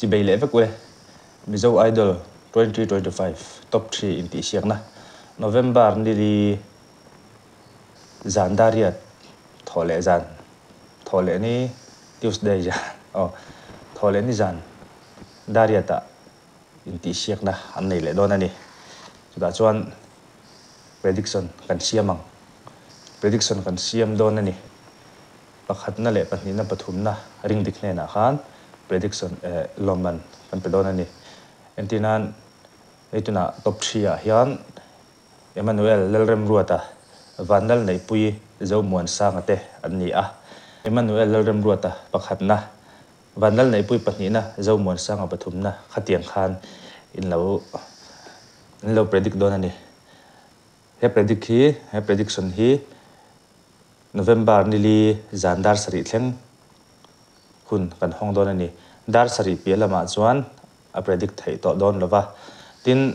Chibei leh vek ule. Mizo Idol 2025 Top 3 intihsiakna November nili zan dariat thawh leh zan thawh leh ni Tuesday zan aw thawh leh ni zan dariatah intihsiakna an nei leh dawn a ni. Chutah chuan prediction kan siam ang. Prediction kan siam dawn a ni. Pakhatna leh pahnihna pathumna ring dik hnenah khan prediction eh lawmman kan pe dawn a ni. Entirnan hei tunah top 3 ah hian Emmanuel Lalremruata, Vanlal Neihpui Zomuansanga te an ni a. Emmanuel Lalremruata pakhatna, Vanlal Neihpui pahnihna, Zomuansanga pathumna khatiang khan in lo in lo predict dawn a ni. He predict hi, he prediction hi November nili zan dar sarih thleng hun kan hawng dawn a ni. Dar sarih piah lamah chuan a predict theih tawh dawn lova. Tin,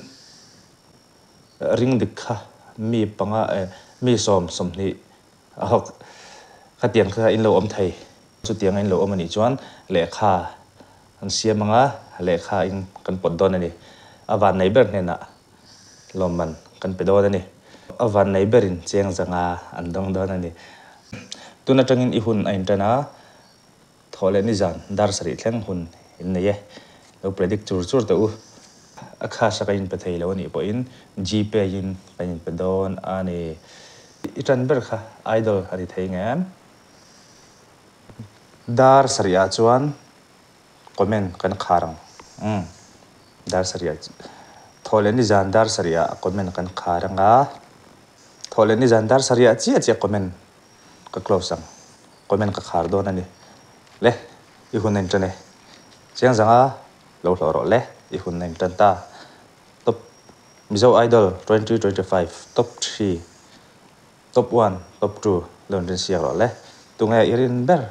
ring dik kha mi panga eh mi sawm sawmhnih a hawk khatiang kha in lo awm thei. Chutianga in lo awm a nih chuan lehkha an siam anga lehkha in kan pawt dawn a ni. A van nei ber hnenah lawmman kan pe dawn a ni. A van nei berin cheng zanga an dawng dawn a ni. Tun atangin i hun a intan a, Thawh leh nizan dar sarih thleng hun in nei e. Lo predict chur chur teh u. A cash a ka inpe thei lo anih pawhin Gpay in ka inpe dawn a ni. I tan ber kha idol a ni thei nge em? Dar sarih ah chuan comment kan khar ang. Umm dar sarih ah thawh leh nizan dar sarih ah comment kan khar ang a. Thawh leh nizan dar sarih ah chiah chiah comment Ka close ang. Comment ka khar dawn a ni. Le, i hun a intan e. Chiang zanga lo hlawh rawh le, i hun a intan ta. Top Mizo Idol 2025 Top 3, Top 1, Top 2 lo inrin siak rawh le. Tunge i rin ber?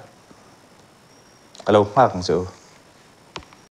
Ka lo nghak ang che u.